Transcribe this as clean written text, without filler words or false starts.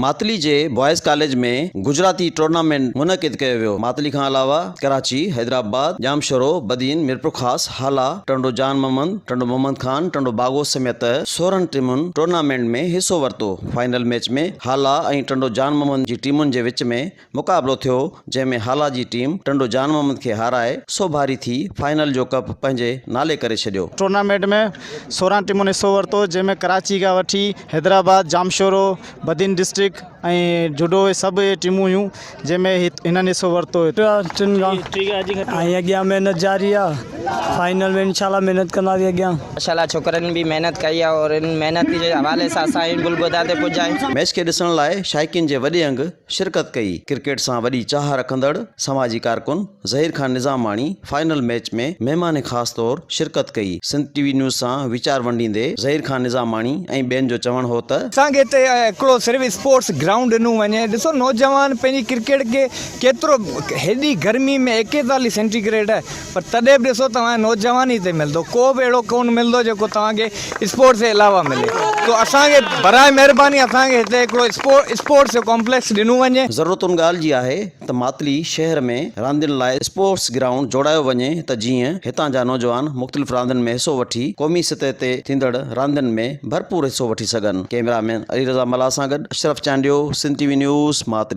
ماتلي جي boys college ۾ Gujarati tournament منعقد ڪيو ويو. ماتلي کان علاوه ڪراچي، حيدرآباد، ڄامشورو، بدين، ميرپورخاص، هالا، ٽنڊو جان محمد، ٽنڊو محمد خان، ٽنڊو باگو سميت 16 ٽيمن ٽورنامينٽ ۾ حصو ورتو. فائنل ميچ ۾ هالا ۽ ٽنڊو جان محمد جي ٽيمن جي وچ ۾ مقابلو ٿيو، جنهن ۾ هالا جي ٽيم ٽنڊو جان محمد کي هارائي سوڀاري ٿي فائنل جو ڪپ پنهنجي نالي ڪري ڇڏيو. ٽورنامينٽ ۾ 16 ٽيمن حصو ورتو، جنهن ۾ ڪراچي کان وٺي حيدرآباد، ڄامشورو، بدين ڊسٽرڪٽ ۽ جڊو اهي سڀ اهي ٽيمون هيون جنهن ۾ هنن حصو ورتو. ٽن کان ۽ اڳيان محنت جاري آ فائنل ۾ انشاء الله محنت ڪنداسين اڳيان. ماشاء الله ڇوڪرن به محنت ڪئي آ اور ان محنت جي حوالي سان اسان ان گلبودا تي پڄا آهيون. ميچ کي ڏسڻ لاء شائقين جي وڏي انگ شرڪت ڪئي. ڪرڪيٽ سان وڏي چاهه رکندڙ سماجي ڪارڪن ظهير خان نظاماڻي فائنل ميچ ۾ مهمان خاص طور شرڪت ڪئي. سنڌ ٽي وي نيوز سان ويچار ونڊيندي ظهير خان نظاماڻي ۽ ٻين جو چوڻ هو ته. اسان کي هتي هڪڙو صرف اسپورٽس گرائونڊ ڏنو وڃي ڏسو نوجوان پنهنجي ڪرڪيٽ کي ڪيترو هيڏي گرمي ۾ ايڪيتاليهه سينٽي گريڊ آهي پر تڏهن به ڏسو توهان کي نوجوان ئي هتي ملندو ڪو به اهڙو ڪونه ملندو جيڪو توهان کي اسپورٽس جي علاوه ملي تو اسان کي براء مهرباني اسان کي هتي هڪڙو اسپورٽس جو ڪامپليڪس ڏنو وڃي. ضرورت ان ڳالهه جي آهي ته ماتلي شهر ۾ راندين لاء اسپورٽس گرائونڊ جوڙايو وڃي ته جيئن هتان جا نوجوان مختلف راندين ۾ حصو وٺي قومي سطح تي ٿيندڙ راندين ۾ ڀرپور حصو وٺي سگهن. ڪئميرا مين علي رضا ملاح سان گڏ Ashraf Chandio, Sindh T V news, Matli.